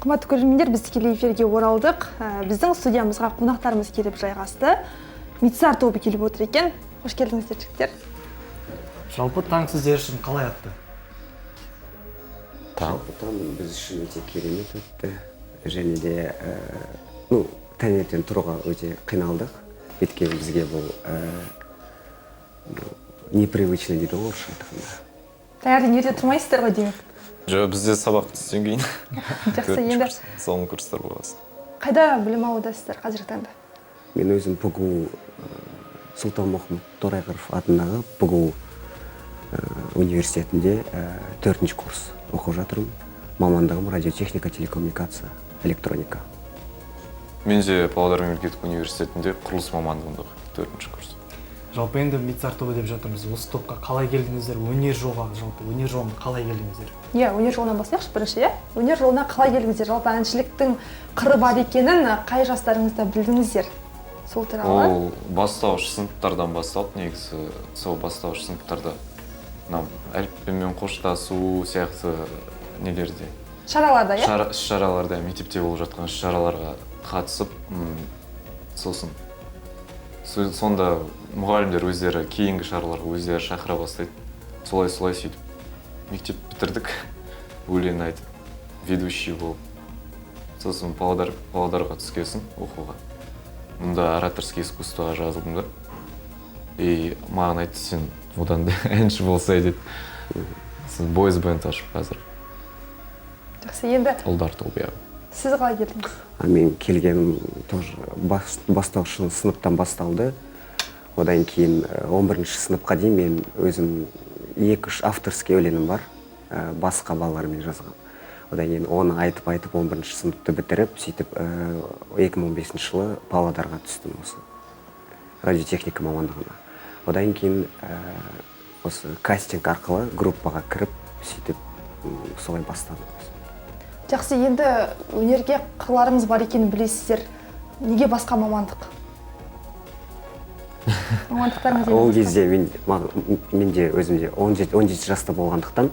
Қымбатты көрермендер, біз тікелей эфирге оралдық. Біздің студиямызға қонақтарымыз келіп жайғасты. Мицар тобы келіп отыр екен. Қош келдіңіздер, жігіттер. Жалпы, таң сіздер үшін қалай атты? Таң. Жалпы, таң біз үшін өте керемет өтті және де ну, таңертең тұруға өте қиналдық, өйткені бізге бұл ну, непривычно дейді ғой орысша айтқанда. Таңертең ерте тұрмайсыздар ғой, демек? Жоқ, бізде сабақ түстен кейін. Жақсы. Төртінші Енді курс, соңғы курстар болғасын. Қайда білім алудасыздар қазіргі таңда? Мен өзім ПГУ, Сұлтанмахмұт Торайғыров атындағы ПГУ университетінде төртінші курс оқып жатырмын. Мамандығым радиотехника, телекоммуникация, электроника. Мен де Павлодар мемлекеттік университетінде құрылыс мамандығында оқимын, төртінші курс. Жалпы, енді Мицар тобы деп жатырмыз. Осы топқа қалай келдіңіздер? Өнер жолға, жалпы өнер жолына қалай келдіңіздер? Иә, өнер жолынан бастайықшы бірінші, иә. Өнер жолына қалай келдіңіздер? Жалпы, әншіліктің қыры бар екенін қай жастарыңызда білдіңіздер, сол туралы. Ол бастауыш сыныптардан басталды негізі. Сол бастауыш сыныптарда мынау әліппемен қоштасу сияқты нелерде шараларда, иә. Шара, іс шараларда, мектепте болып жатқан іс шараларға қатысып, сосын сонда мұғалімдер өздері кейінгі шараларға өздері шақыра бастайды. Солай, солай, сөйтіп мектеп бітірдік өлең айтып, ведущий болып. Сосын Павлодарға түскесін оқуға, мұнда ораторский искусствоға жазылдым да, и маған айтты: «Сен одан да әнші болсай», — деді. Сосын бойз бенд ашып, қазір Жақсы, енді ұлдар тобы, иә. Сіз қалай келдіңіз? А мен келгенім тоже бастауыш сыныптан басталды. Одан кейін 11 сыныпқа дейін мен өзім екі үш авторский өлеңім бар, басқа балалармен жазған. Одан кейін оны айтып айтып 11 сыныпты бітіріп, сөйтіп 2015 жылы Павлодарға түстім осы радиотехника мамандығына. Одан кейін осы кастинг арқылы группаға кіріп, сөйтіп солай бастадым. Жақсы, енді өнерге қырларыңыз бар екенін білесіздер. Неге басқа мамандық, мамандықтарыңыз енді Ол басқа? кезде мен менде өзімде 17 жаста болғандықтан,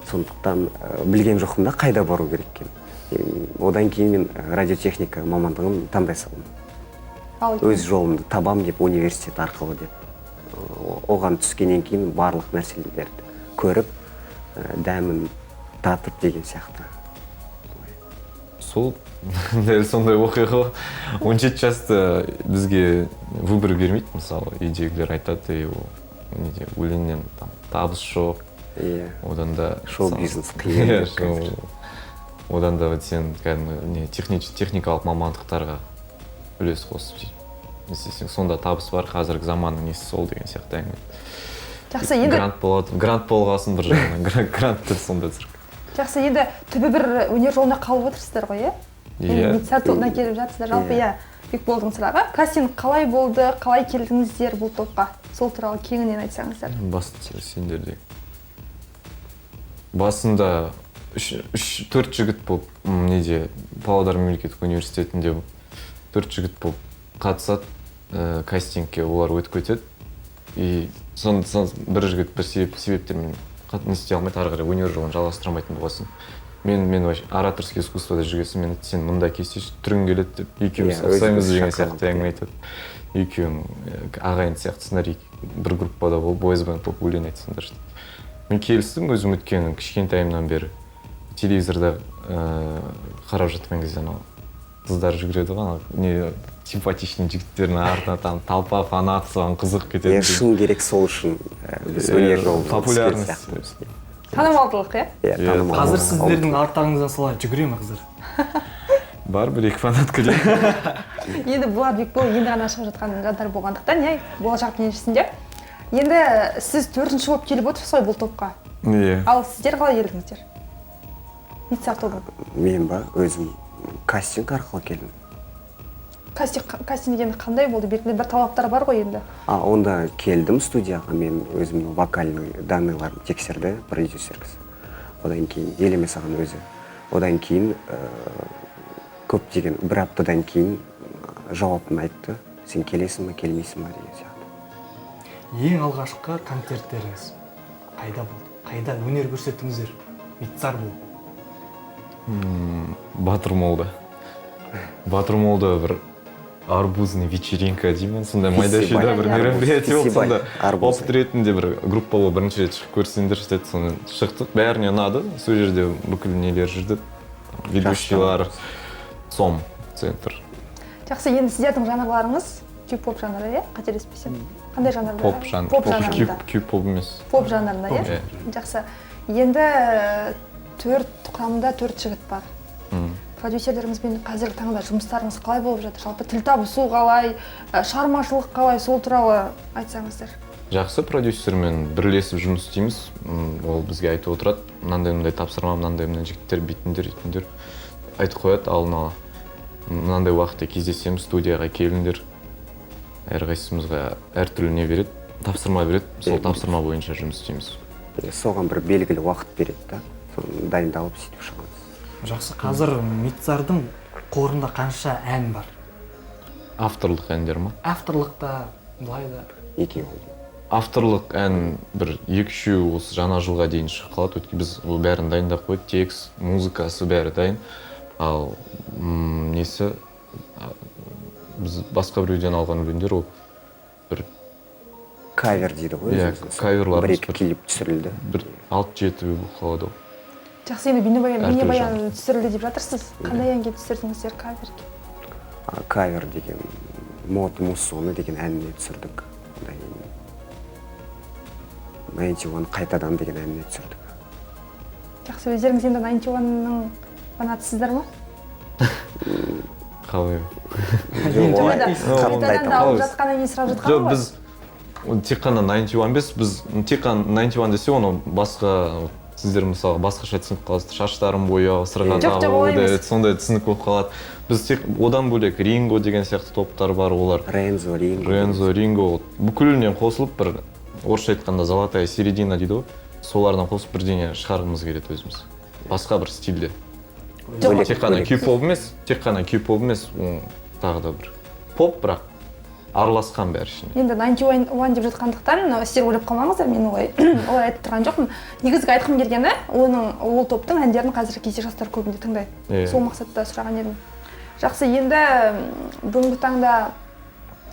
сондықтан білген жоқпын да қайда бару керек екенін. Одан кейін мен радиотехника мамандығын таңдай салдым. Ал Өз жолымды табам деп, университет арқылы деп. Оған түскеннен кейін барлық нәрселерді көріп, дәмін татып деген сияқты. Сол дәл сондай оқиға. 17 жаста бізге выбор бермейді. Мысалы, үйдегілер айтады: «Ей, ол неде, өлеңнен там табыс жоқ, одан да Шоу-бизнес қиын Иә, деп қазір. Одан да вот сен кәдімгі не техникалық мамандықтарға үлес қосып, сөйтіп не істесең, сонда табыс бар, қазіргі заманның несі сол», — деген сияқты әңгіме. Жақсы, енді Грант болады, грант болғасын бір жағынан грантты сонда цирк. Жақсы, енді түбі бір өнер жолында қалып отырсыздар ғой, иә? Иә. Енді тобына келіп жатсыздар. Жалпы, Иә. иә, Бекболдың сұрағы: кастинг қалай болды, қалай келдіңіздер бұл топқа, сол туралы кеңінен айтсаңыздар. Басты сендерде басында үш төрт жігіт болып, неде, Павлодар мемлекеттік университетінде төрт жігіт болып қатысады кастингке. Олар өтіп кетеді, и сон бір жігіт бір себептермен не істей алмайды, ары қарай өнер жолын жалғастыра алмайтын болғасын, мен вообще ораторский искусствода жүрген соң, мен: «Сен мында келсейші, түрің келеді», — деп, екеуміз Иә, ұқсаймыз өзіміз деген шақырған, сияқты әңгіме иә. айтады. Екеуің ағайын сияқтысыңдар, бір группада болып, бойз бенд болып өлең айтсаңдар деп. Мен келістім өзім, өйткені кішкентайымнан бері телевизорда қарап жатқан кезде анау қыздар жүгіреді ғой, анау не симпатичный жігіттердің артынан там толпа фанат, соған қызығып кетеді. Иә, шын керек, сол үшін біз Иә, өнер жолына түскен популярность. сияқтымыз. Танымалдылық, иә? Иә, Иә. танымал. Қазір сіздердің арттарыңыздан солай жүгіре ме қыздар? Бар бір екі фанатка. Енді бұлар, Бекбол, енді ғана шығып жатқан жандар болғандықтан, иә, болашақ еншісінде. Енді сіз төртінші болып келіп отырсыз ғой бұл топқа. Иә. Ал сіздер қалай келдіңіздер Митсақ тобы? Мен ба, өзім кастинг арқылы келдім. Кастинг дегенде қандай болды? Белгілі бір талаптар бар ғой енді. А онда келдім студияға, мен өзімнің вокальный данныйларымды тексерді продюсер кісі. Одан кейін Елемес ағаның өзі. Одан кейін көптеген бір аптадан кейін жауабын айтты: сен келесің ба, келмейсің ба деген сияқты. Ең алғашқы концерттеріңіз қайда болды? Қайда өнер көрсеттіңіздер Митцар болып? Батыр Молда. Батыр Молда бір арбузный вечеринка деймін, сондай майда-шүйде бір мероприятие болды. Сонда опыт ретінде бір группа болып бірінші рет шығып көрсеңдерші деді. Сонымен шықтық, бәріне ұнады. Сол жерде бүкіл нелер жүрді, ведущийлар, СОМ центр. Жақсы, енді сіздердің жанрларыңыз кей-поп жанры, иә? Қателеспесем. Қандай жанрда? Поп жанр. Поп жанрында. Кей-поп емес. Поп жанрында, иә? Жақсы. Енді төрт құрамында төрт жігіт бар. Продюсерлеріңізбен қазіргі таңда жұмыстарыңыз қалай болып жатыр? Жалпы тіл табысу қалай, шығармашылық қалай, сол туралы айтсаңыздар. Жақсы, продюсермен бірлесіп жұмыс істейміз. Ол бізге айтып отырады, мынандай-мындай тапсырма, мынандай-мындай жігіттер, бүйтіңдер, үйтіңдер. Айтып қояды алдын ала. Мынандай уақытта кездесеміз, студияға келіңдер. Әрқайсымызға әртүрлі не береді, тапсырма береді, сол тапсырма бойынша жұмыс істейміз. Соған бір белгілі уақыт береді да, соны дайындалып сөйтіп шығамыз. Жақсы, қазір Митцардың қорында қанша ән бар? Авторлық әндер ма? Авторлық та, былай да. Екеуі. Авторлық ән бір 2-3 осы жаңа жылға дейін шығып қалады. Өйткені біз ол бәрін дайындап қойдық, текст, музыкасы бәрі дайын. Ал несі, біз басқа біреуден алған өлеңдер ол бір кавер дейді ғой. Иә, каверларымыз бір екі клип түсірілді. Бір 6-7 болып қалады ол. Жақсы, енді бейнебаян түсірілді деп жатырсыз. Қандай әнге түсірдіңіздер каверге? Кавер деген Мод Муссоны деген әніне түсірдік. 91 қайтадан деген әніне түсірдік. Жақсы, өздеріңіз енді 91-ның фанатысыздар ма? Қалай? Қайтадан да алып жатқаннан кейін сұрап жатқан ғой. Жоқ, біз тек қана 91 емес, біз тек қана 91 десе, оны басқа сіздер мысалы басқаша түсініп қаласыз, шаштарын бояу, сырға тағу, сондай түсінік болып қалады. Біз тек одан бөлек Ринго деген сияқты топтар бар, олар. Рензо, Ринго. Рензо, Ринго бүкілінен қосылып бір, орысша айтқанда золотая середина дейді ғой, солардан қосып бірдеңе шығарғымыз келеді өзіміз. Басқа бір стильде. Тек қана кей-поп емес, тек қана кей-поп емес, тағы да бір поп, бірақ араласқан бәрі ішінде. Енді 91 деп жатқандықтан сіздер ойлап қалмаңыздар, мен олай айтып тұрған жоқпын. Негізгі айтқым келгені, оның ол топтың әндерін қазіргі кезде жастар көбінде тыңдайды. Сол мақсатта сұраған едім. Жақсы, енді бүгінгі таңда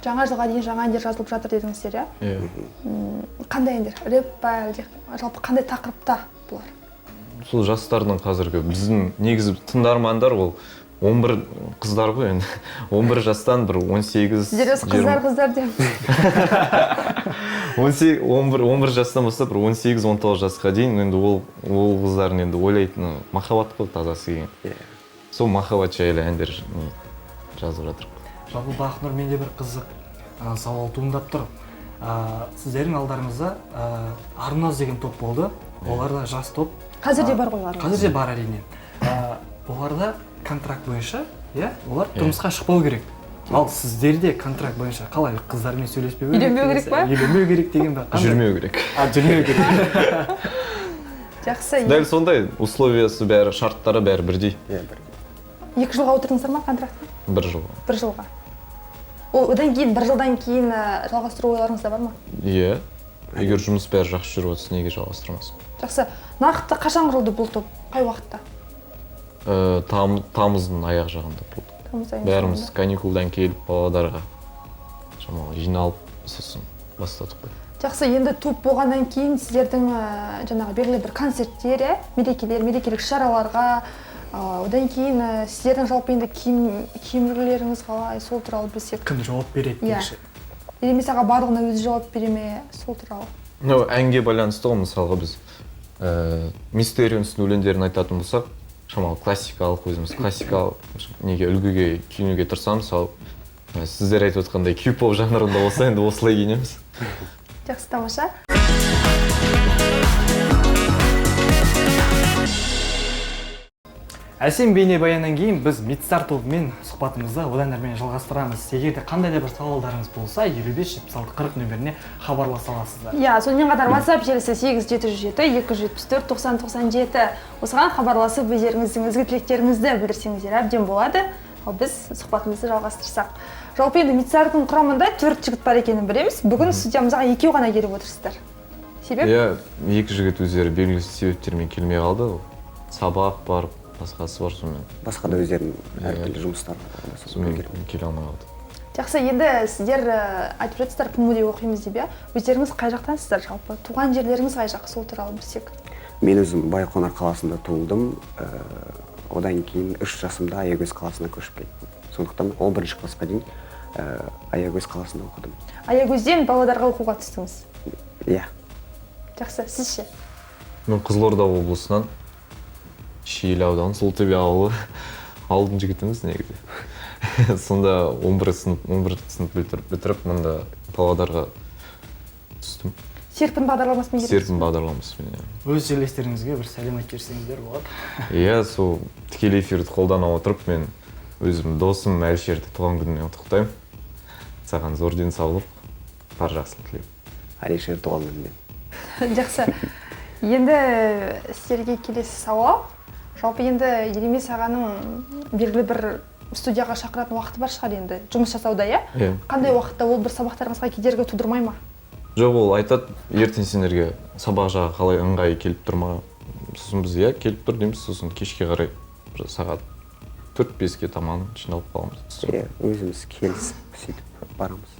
жаңа жылға дейін жаңа әндер жазылып жатыр дедіңіздер, иә? Қандай әндер? Рэп па, әлде жалпы қандай тақырыпта бұлар? Сол жастардың қазіргі біздің негізі тыңдармандар ол 11 қыздар ғой енді. 11 жастан бір 18... Сіздер өз қыздар деп. 11 жастан бастап бір 18-19 жасқа дейін енді ол қыздардың енді ойлайтыны махаббат қой тазасы деген. Сол махаббат жайлы әндер жазып жатыр. Жалпы Бақнұр, менде бір қызық сауал туындап тұр. Сіздердің алдарыңызда Арназ деген топ болды. Олар да жас топ. Қазір де бар ғой олар. Қазір де бар әрине. Оларда контракт бойынша, иә, олар тұрмысқа шықпау керек. Ал сіздерде контракт бойынша қалай, қыздармен сөйлеспеу керек? Үйленбеу керек па? Үйленбеу керек деген ба? Жүрмеу керек. Жүрмеу керек. Жақсы. Дәл сондай условиясы бәрі, шарттары бәрі бірдей. Иә, бірдей. 2 жылға отырдыңыздар ма контрактқа? 1 жылға. 1 жылға. Ол одан кейін 1 жылдан кейін жалғастыру ойларыңызда бар ма? Иә. Егер жұмыс бәрі жақсы жүріп жатса, неге жалғастырмасқа? Жақсы. Нақты қашан құрылды бұл топ? Қай уақытта? Тамыздың аяқ жағында болды. Бәріміз каникулдан келіп Павлодарға шамалы жиналып сосын бастадық қой. Жақсы, енді топ болғаннан кейін сіздердің жаңағы белгілі бір концерттер, мерекелер, мерекелік шараларға, одан кейін сіздердің жалпы енді киім үлгілеріңіз қалай, сол туралы білсек. Кім жауап береді дейікші? Елемес аға барлығына өзі жауап бере ме, сол туралы? Ну, әнге байланысты ғой, мысалға біз Мистерионстың өлеңдерін айтатын болсақ, шамалы классикалық өзіміз классикалық неге үлгіге киінуге тырысамыз, ал сіздер айтып отқандай кей-поп жанрында болса, енді осылай киінеміз. Жақсы, тамаша. Әсем бейнебаяннан кейін біз Митцар тобымен сұхбатымызды одан әрмен жалғастырамыз. Егер де қандай да бір сауалдарыңыз болса, 55 76 40 нөміріне хабарласа аласыздар. Иә, сонымен қатар WhatsApp желісі 8707 274 90 97 осыған хабарласып өздеріңіздің ізгі тілектеріңізді білдірсеңіздер әбден болады. Ал біз сұхбатымызды жалғастырсақ. Жалпы енді Митцардың құрамында 4 жігіт бар екенін білеміз. Бүгін студиямызға екеу ғана келіп отырсыздар. Себеп? Иә, екі жігіт өздері белгісіз себептермен келмей қалды. Сабақ бар, Басқасы бар, сонымен. Басқа да өздерінің әртүрлі жұмыстары бар. Сонымен келе алмай қалды. Жақсы, енді сіздер айтып жатсыздар, ПМУ-де оқимыз деп, иә? Өздеріңіз қай жақтансыздар жалпы? Туған жерлеріңіз қай жақ? Сол туралы білсек. Мен өзім Байқоңыр қаласында туылдым. Одан кейін 3 жасымда Аягөз қаласына көшіп кеттім. Сондықтан 11 классқа дейін Аягөз қаласында оқыдым. Аягөзден Павлодарға оқуға түстіңіз? Иә. Жақсы, сіз ше? Мен Қызылорда облысынан, Шиелі ауданы, Сұлтөбе ауылы. Ауылдың жігітіміз негізі. Сонда 11 сынып бітіріп, мында Павлодарға түстім. Серпін бағдарламасымен келдіңіз? Серпін бағдарламасымен, иә. Өз жерлестеріңізге бір сәлем айтып жіберсеңіздер болады. Иә, сол тікелей эфирді қолдана отырып, мен өзім досым Әлішерді туған күнімен құттықтаймын. Саған зор денсаулық, бар жақсылық тілеймін. Әлішер туған күнімен. Жақсы. Енді сіздерге келесі сауал. Жалпы енді Елемес ағаның белгілі бір студияға шақыратын уақыты бар шығар енді, жұмыс жасауда, иә? Иә. Қандай уақытта ол бір сабақтарыңызға кедергі тудырмай ма? Жоқ, ол айтады, ертең сендерге сабақ жағы қалай ыңғайы келіп тұр ма? Сосын біз иә, келіп тұр дейміз, сосын кешке қарай бір сағат 4-5-ке таман жиналып қаламыз. Иә, өзіміз келісіп сөйтіп барамыз.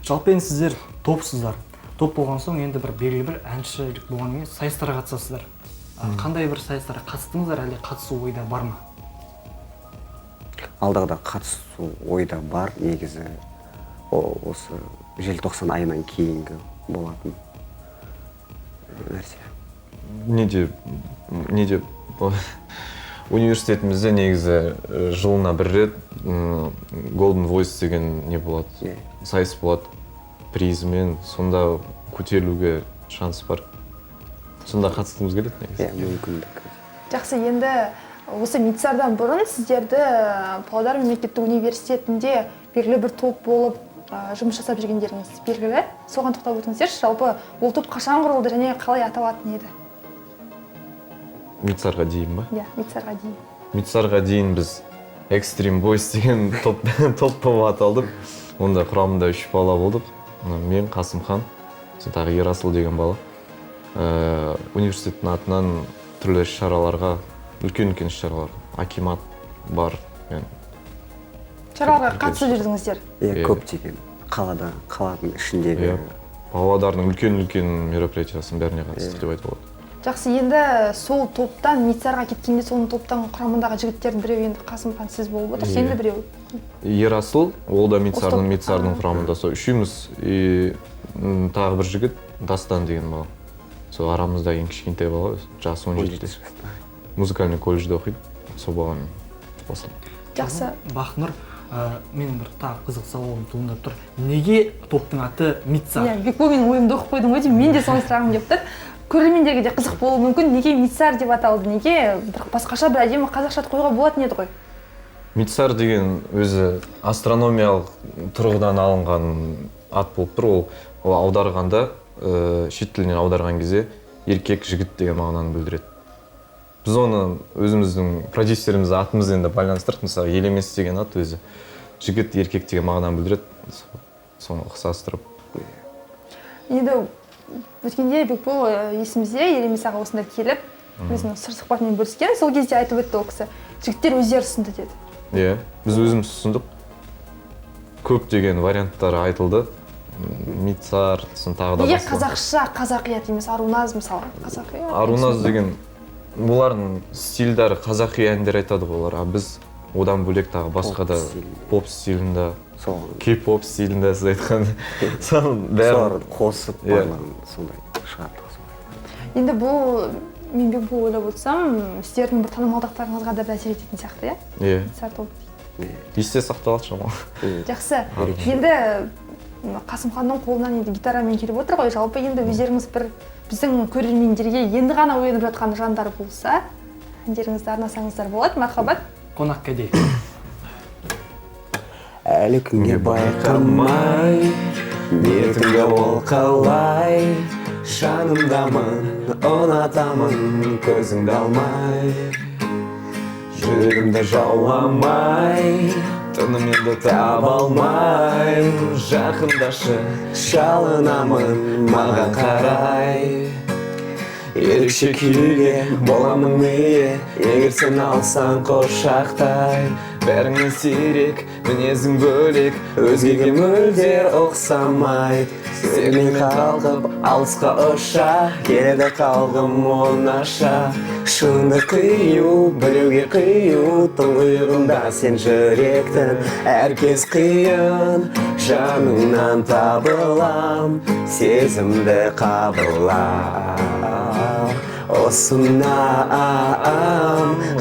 Жалпы енді сіздер топсыздар. Топ болған соң енді бір белгілі бір әншілік болғаннан кейін сайыстарға қатысасыздар. Қандай бір сайыстарға қатыстыңыздар, әлде қатысу ойда бар ма? Алдағыда қатысу ойда бар, негізі осы желтоқсан айынан кейінгі болатын нәрсе. Неде университетімізде негізі жылына бір рет Golden Voice деген не болады, сайыс болады, призмен, сонда көтерілуге шанс бар. Сонда қатысқымыз келеді негізі. Иә, мүмкіндік. Жақсы, енді осы Митсардан бұрын сіздерді Павлодар мемлекеттік университетінде белгілі бір топ болып жұмыс жасап жүргендеріңіз белгілі. Соған тоқталып өтіңіздерші, жалпы ол топ қашан құрылды және қалай аталатын еді? Митсарға дейін ба? Иә, Митсарға дейін. Митсарға дейін біз Extreme Boys деген топ болып аталдық. Онда құрамында 3 бала болдық. Мен, Қасымхан, сосын тағы Ерасыл деген бала. Университеттің атынан түрлі іс-шараларға, үлкен-үлкен іс-шаралар, акимат бар. Шараларға қатысып жүрдіңіздер? Иә, көптеген қалада, қаланың ішіндегі. Павлодардың үлкен-үлкен мероприятиясының бәріне қатыстық деп айтуға болады. Жақсы, енді сол топтан Митсарға кеткенде сол топтан құрамындағы жігіттердің біреуі енді Қасымхан сіз болып отырсыз, енді біреуі? Ерасыл, ол да Митсардың құрамында, сол үшеуміз, тағы бір жігіт, Дастан деген бала. Сол арамызда ең кішкентай бала, жасы 17-те. Музыкальный колледжде оқиды, сол баламен қосылып. Жақсы. Бақнұр, менің бір тағы қызық сауалым туындап тұр. Неге топтың аты Митсар? Иә, Бекбол, менің ойымды оқып қойдың ғой деймін, мен де соны сұрағым келіп тұр. Көрермендерге де қызық болуы мүмкін, неге Митсар деп аталды, неге бір басқаша бір әдемі қазақша ат қоюға болатын еді ғой? Митсар деген өзі астрономиялық тұрғыдан алынған ат болып тұр. Ол аударғанда, шет тілінен аударған кезде еркек жігіт деген мағынаны білдіреді. Біз оны өзіміздің продюсеріміз атымызбен де байланыстырдық. Мысалы, Елемес деген ат өзі жігіт, еркек деген мағынаны білдіреді. Соны ұқсастырып. Енді өткенде Бекбол есімізде Елемес аға осында келіп, өзінің сыр сұхбатымен бөліскен. Сол кезде айтып өтті ол кісі, жігіттер өздері ұсынды деді. Иә, біз өзіміз ұсындық. Көптеген варианттар айтылды. Митсар, сосын тағы да басқа. Неге қазақша қазақи ат емес, Аруназ мысалы? Қазақи. Аруназ деген олардың стильдері қазақи әндер айтады ғой олар, а біз одан бөлек тағы басқа да поп стилінде, кей-поп стилінде сіз айтқан, соның бәрін қосып барлығын сондай шығардық. Енді бұл мен Бекбол ойлап отырсам, сіздердің бір танымалдықтарыңызға да бір әсер ететін сияқты, иә? Иә. Митсар тобы. Есте сақталады шамалы. Жақсы. Енді Қасымханның қолынан енді гитарамен келіп отыр ғой. Жалпы енді өздеріңіз бір біздің көрермендерге енді ғана оянып жатқан жандар болса, әндеріңізді арнасаңыздар болады. Мархабат. Қонақ кәде. Әлі күнге байқамай, бетімді ол қалай, жанымдамын, ұнатамын, көзіңді алмай, жүрегімді жауламай, тынымды таба алмай, жақындашы, шалынамын, маған қарай. Ерекше күйге боламын ие, егер сен алсаң құшақтай. Бәріңнен сирек, мінезің бөлек, өзгеге мүлде ұқсамай. Сенімен қалқып, алысқа ұша, келеді қалғым оңаша. Шыныңды қию, біреуге қию, тұңғиығында сен жүректің әркез қиын. Жаныңнан табылам, сезімді қабыла. Осынам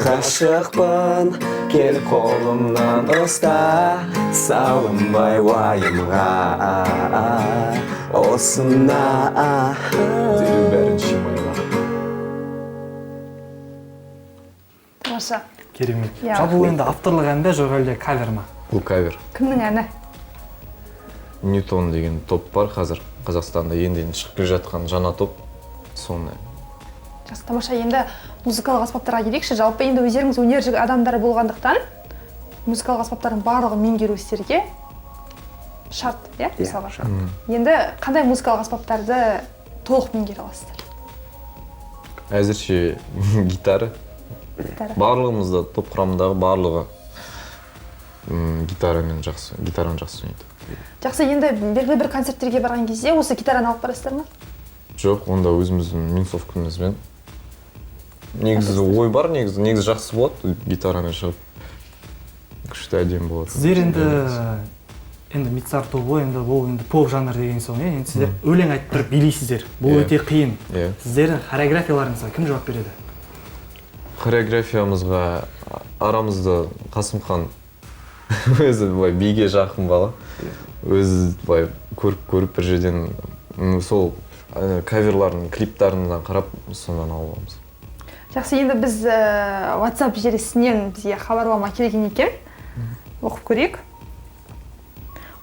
ғашықпын, кел қолымнан ұста, салынбай уайымға. Осынам. Дереу бәрін шимайла. Тамаша. Керемет. Жалпы бұл енді авторлық ән бе, жоқ әлде кавер ма? Бұл кавер. Кімнің әні? Ньютон деген топ бар қазір Қазақстанда, енді шығып келе жатқан жаңа топ. Соны. Жақсы, тамаша. Енді музыкалық аспаптарға келейікші. Жалпы енді өздеріңіз өнер адамдары болғандықтан музыкалық аспаптардың барлығын меңгеру сіздерге шарт, иә, мысалға. Шарт. Енді қандай музыкалық аспаптарды толық меңгере аласыздар? Әзірше гитара. Гитара. Барлығымызда топ құрамындағы барлығы гитарамен жақсы, гитараны жақсы ойнайды. Жақсы, енді белгілі бір концерттерге барған кезде осы гитараны алып барасыздар ма? Жоқ, онда өзіміздің минусовкамызбен. Негізі ой бар, негізі жақсы болады гитарамен шығып. Күшті, әдемі болады. Сіздер енді Мицар тобы, енді бұл енді поп жанр деген соң, енді сіздер өлең айтып тұрып билейсіздер. Бұл өте қиын. Сіздердің хореографияларыңызға кім жауап береді? Хореографиямызға арамызда Қасымхан өзі былай биге жақын бала. Өзі былай көріп бір жерден сол каверларын, клиптарынан қарап сонан алып аламыз. Жақсы, енді біз WhatsApp желісінен бізге хабарлама келген екен. Оқып көрейік.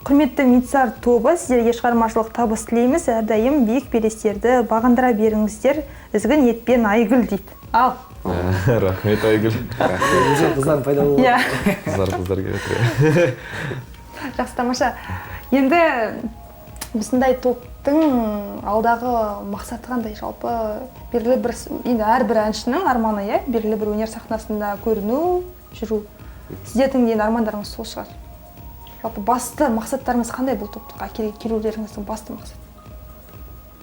Құрметті Мицар тобы, сіздерге шығармашылық табыс тілейміз. Әрдайым биік белестерді бағындыра беріңіздер. Ізгі ниетпен Айгүл дейді. Ал. Рахмет, Айгүл. Уже қыздар пайда болды. Иә. Қыздар келеді. Жақсы, тамаша. Енді осындай топтың алдағы мақсаты қандай? Жалпы белгілі бір, енді әрбір әншінің арманы, иә, белгілі бір өнер сахнасында көріну, жүру. Сіздердің де армандарыңыз сол шығар. Жалпы басты мақсаттарыңыз қандай бұл топтыққа келулеріңіздің басты мақсаты?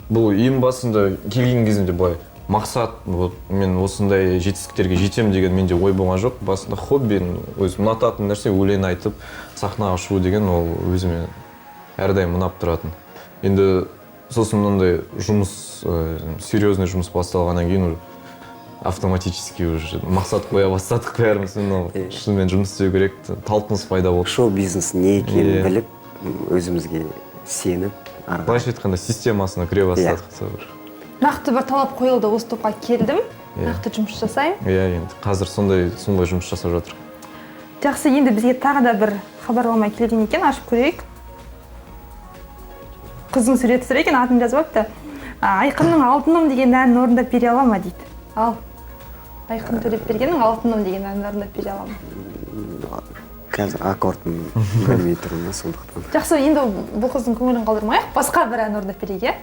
Бұл ең басында келген кезімде былай мақсат, вот мен осындай жетістіктерге жетемін деген менде ой болған жоқ. Басында хобби, өзім ұнататын нәрсе, өлең айтып сахнаға шығу деген ол өзіме әрдайым ұнап тұратын. Енді сосын мынандай жұмыс, серьезный жұмыс басталғаннан кейін автоматически уже мақсат қоя бастадық бәріміз. Мынау шынымен жұмыс істеу керек, талпыныс пайда болды. Шоу-бизнес не екенін біліп, өзімізге сеніп, ары қарай. Былайша айтқанда системасына кіре бастадық. Нақты бір талап қойылды, осы топқа келдім, нақты жұмыс жасаймын. Иә, енді қазір сондай жұмыс жасап жатырмық. Жақсы, енді бізге тағы да бір хабарлама келген екен, ашып көрейік. Қыздың суреті тұр екен, атын жазып алыпты. Айқынның Алтыным деген әнін орындап бере ала ма дейді. Ал, Айқын Төлепбергеннің Алтыным деген әнін орындап бере ала ма? Қазір аккордын білмей тұрмын, сондықтан. Жақсы, енді бұл қыздың көңілін қалдырмайық, басқа бір ән орындап берейік, иә?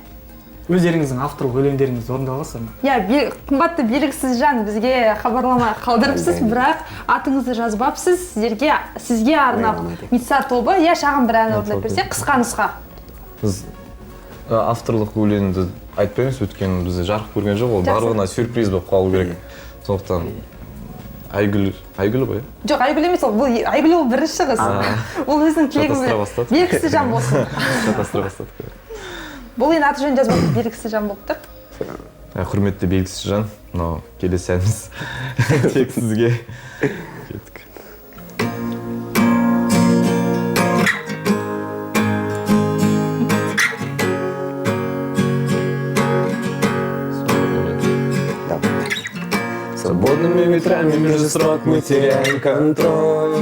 Өздеріңіздің авторлық өлеңдеріңізді орындап аласыздар ма? Иә, қымбатты белгісіз жан, бізге хабарлама қалдырыпсыз, бірақ атыңызды жазбапсыз, сізге арнап Мицар тобы, иә, шағын бір ән орындап берсе, қысқа нұсқа. Біз авторлық өлеңді айтпаймыз, өйткені бізде жарық көрген жоқ, ол барлығына сюрприз болып қалу керек. Сондықтан Айгүл ғой? Жоқ, Айгүл емес, ол бұл Айгүл ол бірінші қыз. Ол өзінің тілегі белгісіз жан болсын. Шатастыра бастадық. Бұл енді аты жөнін жазбапты, белгісіз жан болып тұр. Құрметті белгісіз жан, мынау келесі әніміз тек сізге. Кеттік. Свободными ветрами между строк мы теряем контроль.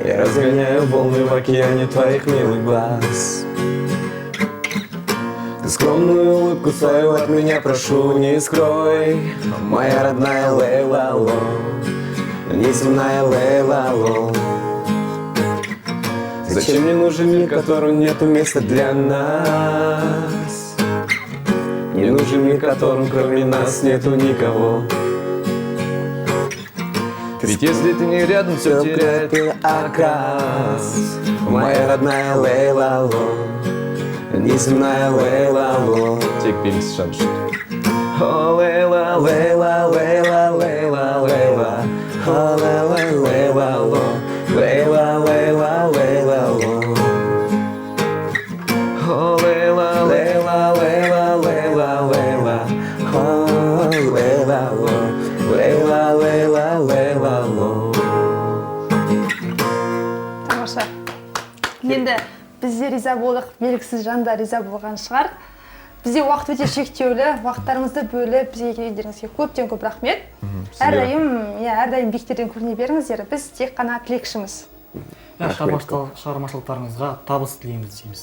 Я разгоняю волны в океане твоих милых глаз. Ты скромную улыбку свою от меня прошу, не скрой. Моя родная Лейла Ло, неземная Лейла Ло. Зачем мне нужен мир, в котором нету места для нас? Мне нужен мир, в котором кроме нас нету никого. Ведь если ты не рядом, все теряет окрас. Моя родная Лейла Ло, неземная Лейла Ло. Тек белгісіз жан үшін. О, Лейла, Лейла, Лейла, Лейла, Лейла. О, Лейла, Лейла Ло. Лейла, Лейла, Лейла Ло. О, Лейла, Лейла, Лейла, Лейла, Лейла. О, Лейла Ло. Лейла, Лейла, Лейла Ло. Тамаша. Енді біз де риза болдық, белгісіз жан да риза болған шығар. Бізде уақыт өте шектеулі, уақыттарыңызды бөліп бізге келгендеріңізге көптен көп рахмет. Әрдайым, иә, әрдайым биіктерден көріне беріңіздер. Біз тек қана тілекшіміз. Иә, шығармашылықтарыңызға табыс тілейміз дейміз.